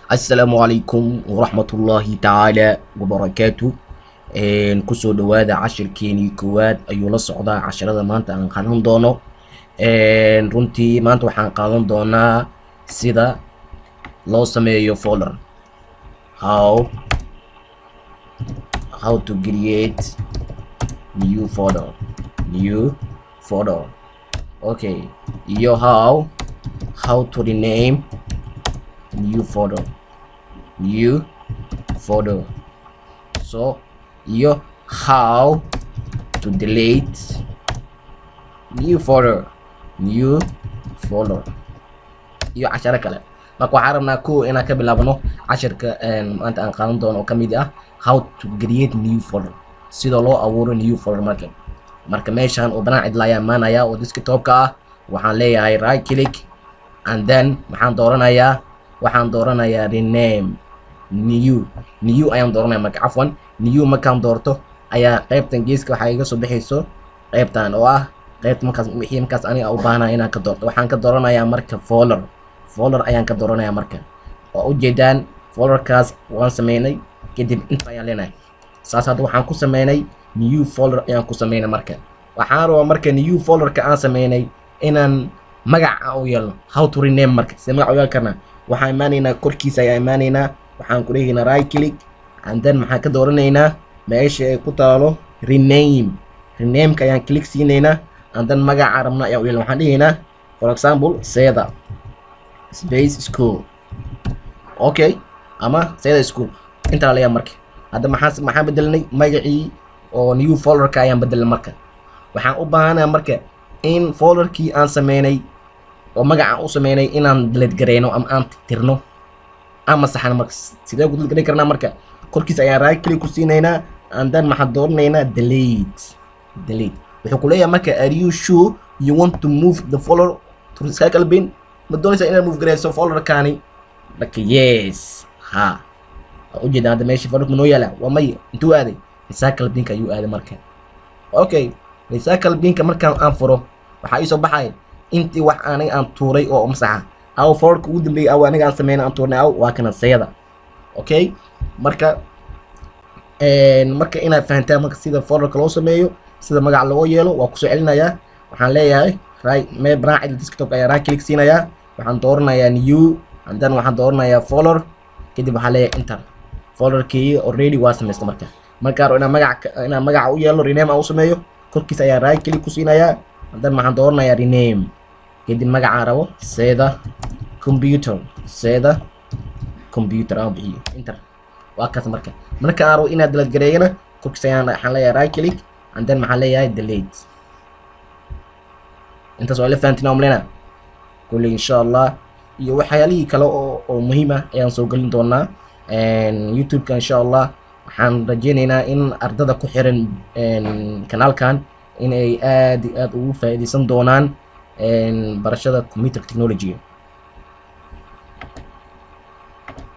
Assalaamu calaykum waraxmatullaahi tacaala wabarakaatu. Kusoo dhawaada cashirkeenii koowaad ayuu la socdaa casharada maanta aan qaadan doono. Runtii maanta waxaan qaadan doonaa sida loo sameeyo folder, how to create new folder, new folder, okay, iyo how to rename new folder, new folder, so iyo how to delete new folder, new folder, iyo casharo kale. Marka waxaan rabnaa kow inaan ka bilaabno cashirka maanta aan qaadan doono oo kamid ah how to create new folder, sida loo abuuro new folder. Marka meeshan oo banaan cidla ayaa imaanaya oo desktopka ah. Waxaan leeyahay right click and then maxaan dooranayaa? Waxaan dooranayaa rename, new, new ayaan dooranaya. Marka, cafwan, new markaan doorto ayaa qaybtan geeska waxaa iga soo bixayso qaybtan oo ah qaybta markaas wixii markaas aniga u baahanaya inaan ka doorto. Waxaan ka dooranayaa marka folder, folder ayaan ka dooranayaa. Marka waa ujeedaan, folderkaas waan sameynay. Kadib inta ayaan leenahay saas. Hadda waxaan ku sameynay new folder ayaan ku sameynay. Marka waxaan rabaa marka new folderka aan sameynay inaan magac aan u yeelno, how to rename. Marka sidee magac u yeeli karnaa? Waxaan imaanaynaa korkiisa ayaa imaanaynaa. Waxaan ku dhegaynaa right click and then maxaan ka dooranaynaa? Meesha ay ku taalo rename, renameka ayaan click siinaynaa and then magaca rabna ayaan u yeelna. Waxaan dhigaynaa, for example, Seda space school, okay, ama Seda School intaa leeyahay. Marka hadda maxaan bedelnay? Magacii oo new folderka ayaan bedelnay. Marka waxaan u baahanayaa marka in folderkii aan sameynay oo magaca u sameynay inaan delete gareyno ama aan tirno ama saxan. Marka sidee ku delete gareyn karnaa? Marka korkiisa ayaan right click ku siinaynaa and then maxaan dooranaynaa? Delete, delete. Wuxuu ku leeyahay marka, "Are you sure you want to move the folder to recycle bin?" Ma doonaysaa inaad move gareyso folderkani? Marka yes, ha. Waa ujeedaan hadda meesha folderka ma noo yaala? Waa may. Intuu aaday? Recycle binka ayuu aaday. Marka okay, recycle binka markaan aan furo waxaa iisoo baxaya intii wax aniga aan tuuray oo masaxa aw folderka ugu dambeeyay aw aniga aan sameynay aan tuurnay aw waa kana, Sayada. Okay, marka marka inaad fahantaan marka sida folderka loo sameeyo, sida magac loo yeelo, waa kusoo celinayaa. Waxaan leeyahay right meel banaan desktop ayaa right click siinayaa. Waxaan dooranayaa new and then waxaan dooranayaa folder. Kadib waxaan leeyahay enter. Folderkii already waa samaysta. Marka markaan rabo inaan magaca u yeelo, rename aan u sameeyo, korkiisa ayaa right click ku siinayaa and then waxaan dooranayaa rename. Kadib magacaan rabo, Seda Computer, Seda Computer aan bixiyo, enter. Waa kaas. Marka marka aan rabo inaad delete gareeyana, korkiisa ayaan waxaan leeyahay right click and then maxaan leeyahay? Delete. Intaas waa ila fahantiin aan umaleynaa kulley. Insha Allah iyo waxyaalihii kale oo muhiim ah ayaan soo gelin doonaa YouTube-ka, insha Allah. Waxaan rajeyneynaa in ardada ku xiran kanaalkan inay aad iyo aad ugu faa'iideysan doonaan barashada computer technology.